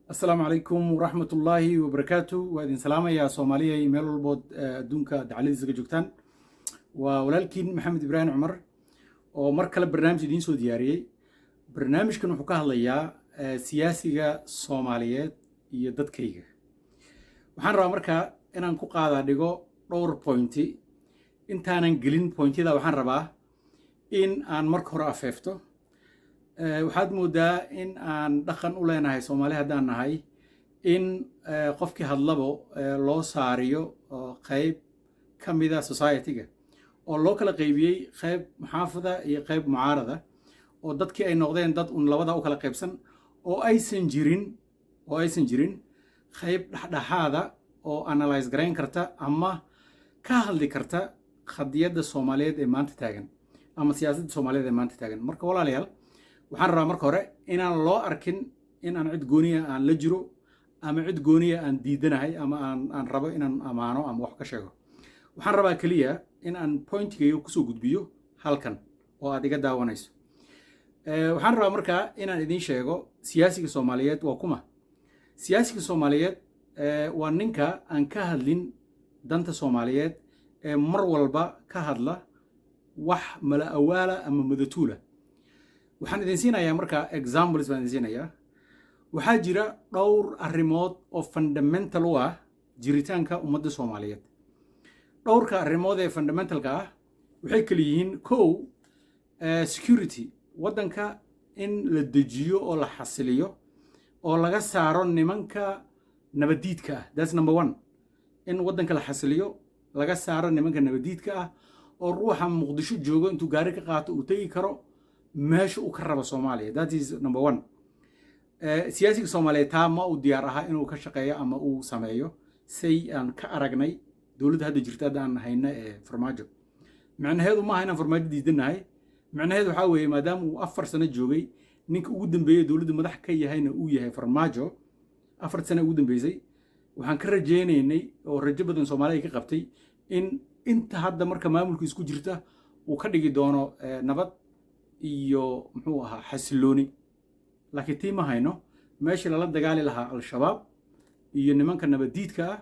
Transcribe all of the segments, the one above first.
Asalaamu calaykum waraxmatullaahi wabarakaatu. Waa idin salaamayaa Soomaaliyay, meel walbood adduunka dacaladiisa ka joogtaan. Waa walaalkiin Maxamed Ibraahim Cumar oo mar kale barnaamij idiin soo diyaariyey. Barnaamijkan wuxuu ka hadlayaa siyaasiga Soomaaliyeed iyo dadkayga. Waxaan rabaa markaa inaan ku qaadaa dhigo dhowr point. Intaanan gelin pointyada, waxaan rabaa in aan marka hore afeefto. Waxaad moodaa in aan dhaqan u leenahay, Soomaali haddaan nahay, in qofkii hadlabo loo saariyo qayb ka mida society-ga oo loo kala qaybiyey qayb muxaafada iyo qayb mucaarada, oo dadkii ay noqdeen dad un labada u kala qaybsan, oo aysan jirin qayb dhexdhexaada oo analyse garayn karta ama ka hadli karta qadiyadda Soomaaliyeed ee maanta taagan ama siyaasadda Soomaaliyeed ee maanta taagan. Marka walaalayaal, waxaan rabaa marka hore inaan loo arkin in aan cid gooniya aan la jiro ama cid gooniya aan diidanahay ama aan rabo inaan amaano ama wax ka sheego. Waxaan rabaa keliya in aan pointigayga kusoo gudbiyo halkan oo aad iga daawanayso. Waxaan rabaa markaa inaan idiin sheego siyaasiga Soomaaliyeed waa kuma. Siyaasiga Soomaaliyeed waa ninka aan ka hadlin danta Soomaaliyeed ee mar walba ka hadla wax mala awaala ama madatuula. Waxaan idin siinayaa markaa examples baan idin siinayaa. Waxaa jira dhowr arrimood oo fundamental u ah jiritaanka ummadda Soomaaliyeed. Dhowrka arrimood ee fundamentalka ah waxay kala yihiin: kow, security, waddanka in la dejiyo oo la xasiliyo oo laga saaro nimanka nabaddiidka ah. That's number one. In waddanka la xasiliyo, laga saaro nimanka nabaddiidka ah, oo ruuxa Muqdisho joogo intuu gaari ka qaato uu tegi karo meesha uu ka rabo Soomaaliya. That is number one. Siyaasiga Soomaaliyeed taa ma uu diyaar ahaa inuu ka shaqeeyo ama uu sameeyo, say aan ka aragnay dowladda hadda jirta, hadda aan hayna ee Farmaajo. Micnaheedu maaha inaan Farmaajo diidanahay. Micnaheedu waxaa weeye, maadaama uu 4 sano joogay, ninka ugu dambeeyey dowladda madax ka yahayna uu yahay Farmaajo, 4 sano ugu dambeysay, waxaan ka rajaynaynay oo rajo badan Soomaaliya ka qabtay in inta hadda marka maamulkiis ku jirta uu ka dhigi doono nabad iyo, muxuu ahaa, xasilooni. Laakiin tii ma hayno. Meeshii lala dagaali lahaa Al-Shabaab iyo nimanka nabaddiidka ah,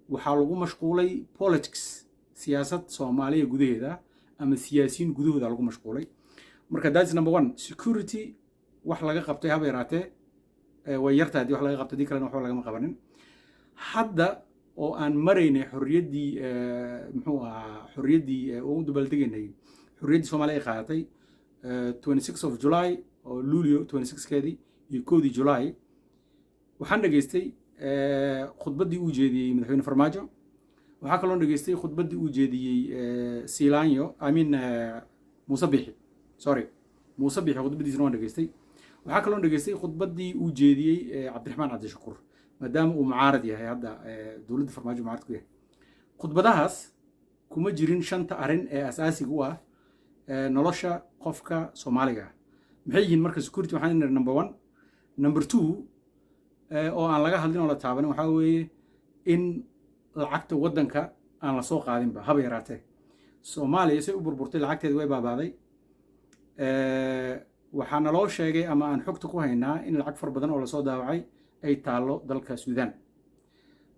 waxaa lagu mashquulay politics, siyaasad Soomaaliya gudaheeda ama siyaasiyiin gudahooda lagu mashquulay. Marka that's number one. Security wax laga qabtay haba yaraatee way yartahay. Haddii wax laga qabtay, dii kalena waxba lagama qabanin. Hadda oo aan maraynay xorriyaddii, muxuu ahaa, xorriyaddii ugu dabaaldegaynay, xorriyaddii Soomaaliya ay qaadatay 26 of July oo Luulyo 26keedii iyo 1dii July, waxaan dhegaystay khudbaddii uu jeediyey Madaxweyne Farmaajo. Waxaa kaloo dhegaystay khudbaddii uu jeediyey Silanyo, I mean Muuse Bixi, sorry, Muuse Bixi khudbaddiisna waan dhegaystay. Waxaa kaloo dhegaystay khudbaddii uu jeediyey Cabdiraxmaan Cabdishakuur, maadaama uu mucaarad yahay hadda, dowladda Farmaajo mucaarad ku yahay. Khudbadahaas kuma jirin shanta arrin ee asaasiga u ah nolosha qofka Soomaaliga ah. Maxay yihiin marka? Security waxaan niri number one. Number two oo aan laga hadlin oo la taabanin waxaa weeye in lacagta waddanka aan la soo qaadinba haba yaraatee. Soomaaliya say u burburtay, lacagteeda way baabaaday. Waxaa naloo sheegay ama aan xogta ku haynaa in lacag far badan oo lasoo daawacay ay taallo dalka Suudaan.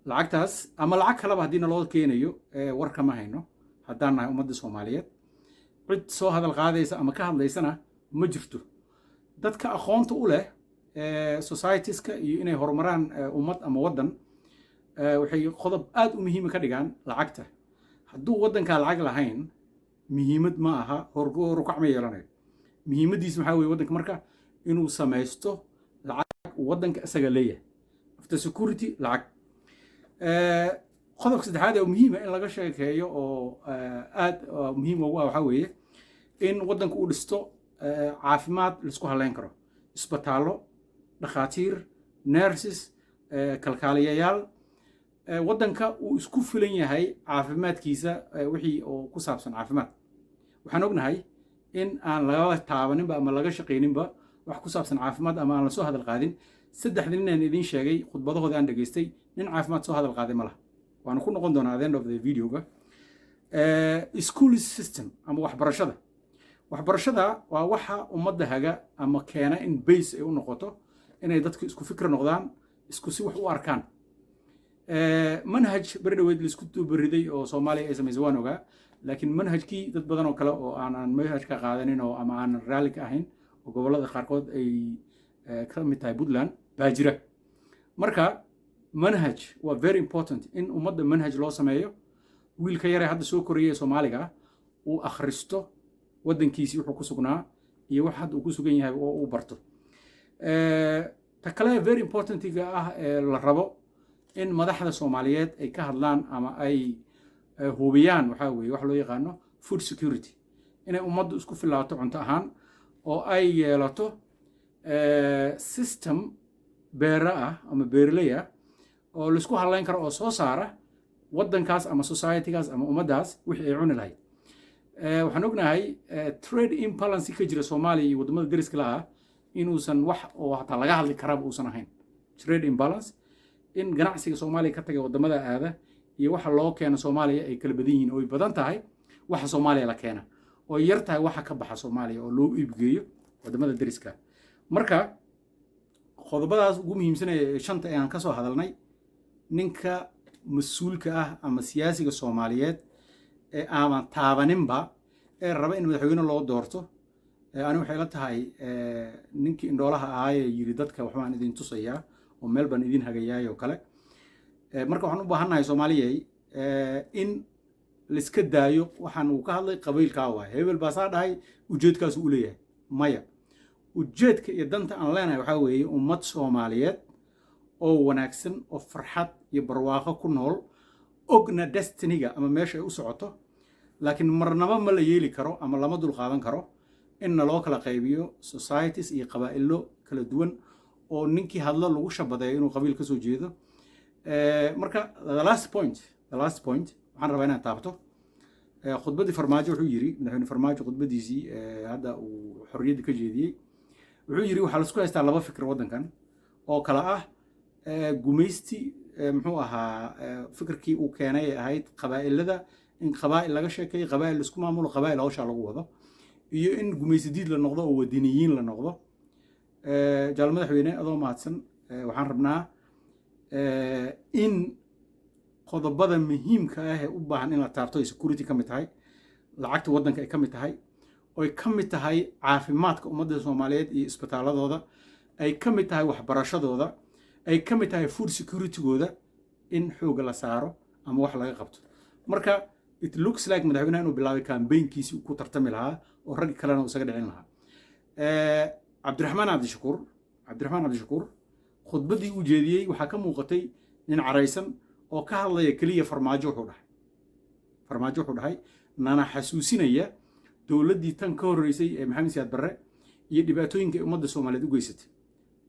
Lacagtaas ama lacag kaleba haddii naloo keenayo, war kama hayno haddaan nahay ummadda Soomaaliyeed. Cid soo hadal qaadaysa ama ka hadlaysana ma jirto. Dadka aqoonta u leh societieska iyo inay horumaraan ummad ama waddan waxay qodob aad u muhiima ka dhigaan lacagta. Hadduu waddankaa lacag lahayn, muhiimad ma aha, horukac ma yeelanayo. Muhiimaddiisa maxaa weye? Waddanka marka inuu samaysto lacag uu waddanka isaga leeyahay. After security, lacag. Qodobka saddexaad ee muhiima in laga sheekeeyo oo aad muhiim ugu ah waxaa weeye in waddanka uu dhisto caafimaad laisku halleyn karo, isbitaallo, dhakhaatiir, nurses, kalkaaliyayaal. Waddanka uu isku filan yahay caafimaadkiisa, wixii oo ku saabsan caafimaad. Waxaan ognahay in aan laga taabaninba ama laga shaqayninba wax ku saabsan caafimaad ama aan lasoo hadal qaadin. Saddexda nin aan idiin sheegay khudbadahooda aan dhegaystay, nin caafimaad soo hadal qaaday ma laha. Waana ku noqon doonaa at the end of the videoga. School system ama waxbarashada. Waxbarashada waa waxa ummadda haga ama keena in base ay u noqoto inay dadku isku fikir noqdaan. Isku si wax u arkaan. Manhaj beri dhaweyd laisku dubariday oo Soomaaliya ay samaysay waan ogaa, laakiin manhajkii dad badan oo kale oo aanan manhajka qaadanin oo ama aanan raalli ka ahayn oo gobollada qaarkood ay ka mid tahay Puntland baa jira. Marka manhaj waa very important in ummadda manhaj loo sameeyo, wiilka yaree hadda soo korayay ee Soomaaliga ah uu akhristo waddankiisii wuxuu ku sugnaa iyo wax hadda uu ku sugan yahay oo uu barto. Ta kale very importantiga ah ee la rabo in madaxda Soomaaliyeed ay ka hadlaan ama ay hubiyaan waxaa weeye wax loo yaqaano food security, inay ummaddu isku filaato cunto ahaan oo ay yeelato system beera ah ama beeraley ah oo laisku hadlayn karo oo soo saara waddankaas ama societygaas ama ummaddaas wixii ay cuni lahayd. Waxaan ognahay trade imbalance ka jira Soomaaliya iyo waddamada deriska la ah inuusan wax oo hataa laga hadli karaba uusan ahayn. Trade imbalance in ganacsiga Soomaaliya ka tagay waddamada aada iyo waxa loo keeno Soomaaliya ay kala badan yihiin, oo ay badan tahay waxa Soomaaliya la keena oo yar tahay waxa ka baxa Soomaaliya oo loo iibgeeyo waddamada deriska. Marka qodobadaas ugu muhiimsanaya ee shanta ee aan ka soo hadalnay, ninka mas-uulka ah ama siyaasiga Soomaaliyeed ee aanan taabaninba ee raba in madaxweyne loo doorto, ani waxay la tahay ninkii indhoolaha ahaayee yiri dadka waxbaan idin tusayaa oo meel baan idin hagayaay oo kale. Marka waxaan u baahannahay, Soomaaliyey, in laiska daayo waxaan uu ka hadlay qabiilkaa waay, hebel baasaa dhahay, ujeedkaasu u leeyahay. Maya, ujeedka iyo danta aan leenahay waxaa weeye ummad Soomaaliyeed oo wanaagsan oo farxad iyo barwaaqo ku nool, ogna destiniga ama meesha ay u socoto. Laakiin marnaba ma la yeeli karo ama lama dul qaadan karo in naloo kala qaybiyo societies iyo qabaa'ilo kala duwan oo ninkii hadlo lagu shabadeeyo inuu qabiil ka soo jeedo. Marka the last point waxaan rabaa inaan taabto khudbaddii Farmaajo. Wuxuu yiri madaxweyne Farmaajo khudbaddiisii hadda uu xorriyadda ka jeediyey, wuxuu yiri waxaa laisku haystaa laba fikir waddankan oo kala ah gumaysti, muxuu ahaa, fikirkii uu keenay ee ahayd qabaa'ilada, in qabaa'il laga sheekeeyo, qabaa'il laisku maamulo, qabaa'il hawshaa lagu wado, iyo in gumaysi diid la noqdo oo wadaniyiin la noqdo. Jaal madaxweyne, adoo mahadsan, waxaan rabnaa in qodobada muhiimka ah ee u baahan in la taabto ay security ka mid tahay, lacagta waddanka ay ka mid tahay, oy ka mid tahay caafimaadka ummadda Soomaaliyeed iyo isbitaaladooda, ay ka mid tahay waxbarashadooda, ay ka mid tahay food securitygooda, in xoogga la saaro ama wax laga qabto. Marka it looks like madaxweynaha inuu bilaabay campaignkiisii ku tartami lahaa oo raggi kalena uu isaga dhicin lahaa. Cabdiraxmaan Cabdishakuur khudbaddii uu jeediyey waxaa ka muuqatay nin caraysan oo ka hadlaya keliya Farmaajo wuxuu dhahay, Farmaajo wuxuu dhahay, nana xasuusinaya dowladdii tan ka horreysay ee Maxamed Siyaad Barre iyo dhibaatooyinka ay ummadda Soomaaliyeed u geysatay.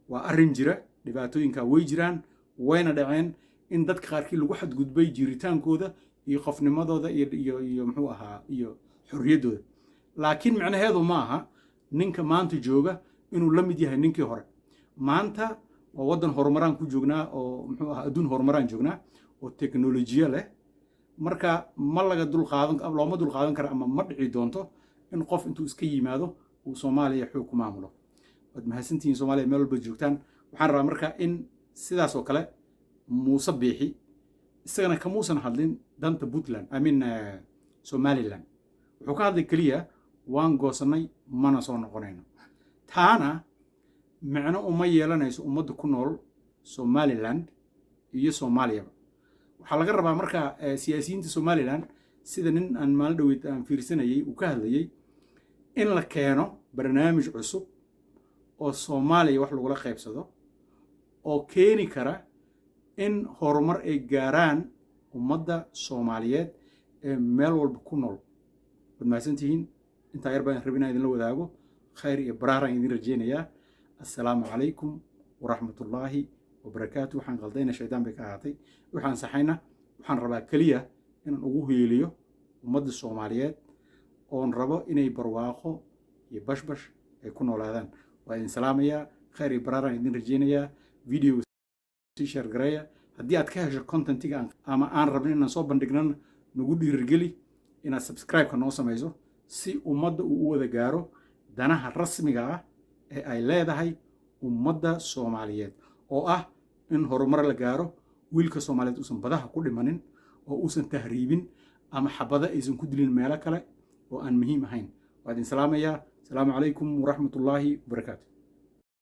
Waa arrin jira, dhibaatooyinka way jiraan, wayna dhaceen in dadka qaarkii lagu xadgudbay jiritaankooda iyo qofnimadooda iyo muxuu ahaa iyo xorriyaddooda. Laakiin micnaheedu ma aha ninka maanta jooga inuu la mid yahay ninkii hore. Maanta waa waddan horumaraan ku joognaa oo muxuu ahaa adduun horumaraan joognaa oo teknolojiya leh. Marka ma laga dulqaadan, looma dulqaadan karo ama ma dhici doonto in qof intuu iska yimaado uu Soomaaliya xoog ku maamulo. Waad mahadsantihiin, Soomaaliya meel walba joogtaan. Waxaan rabaa marka in sidaas oo kale Muuse Biixi isagana kamuusan hadlin danta Puntland, I mean Somaliland. Wuxuu ka hadlay keliya waan goosanay, mana soo noqonayno. Taana micno uma yeelanayso ummadda ku nool Somaliland iyo Soomaaliyaba. Waxaa laga rabaa marka siyaasiyiinta Somaliland, sida nin aan maalin dhaweyd aan fiirsanayey uu ka hadlayey, in la keeno barnaamij cusub oo Soomaaliya wax lagula qaybsado oo keeni kara in horumar ay gaaraan ummadda Soomaaliyeed ee meel walba ku nool. Waad mahadsantihiin. Intaa yar baan rabin inaan idinla wadaago. Khayr iyo baraaraan idin rajaynayaa. Assalaamu calaykum waraxmatullaahi wabarakaatu. Waxaan qaldayna shaydaan bay ka ahaatay, waxaan saxayna waxaan rabaa keliya inaan ugu hiiliyo ummadda Soomaaliyeed oon rabo inay barwaaqo iyo bashbash ay ku noolaadaan. Waa idin salaamayaa, khayr iyo baraaraan idin rajaynayaa. Video sii share gareeya haddii aad ka hesho contentiga ama aan rabno inaan soo bandhignana. Nagu dhiirigeli inaad subscribe-ka noo samayso si ummadda uu u wada gaaro danaha rasmiga ah ee ay leedahay ummadda Soomaaliyeed oo ah. In horumar la gaaro, wiilka Soomaaliyeed uusan badaha ku dhimanin oo uusan tahriibin ama xabada aysan ku dilin meelo kale oo aan muhiim ahayn. Waa idin salaamayaa. Asalaamu calaykum waraxmatullaahi wabarakaatu.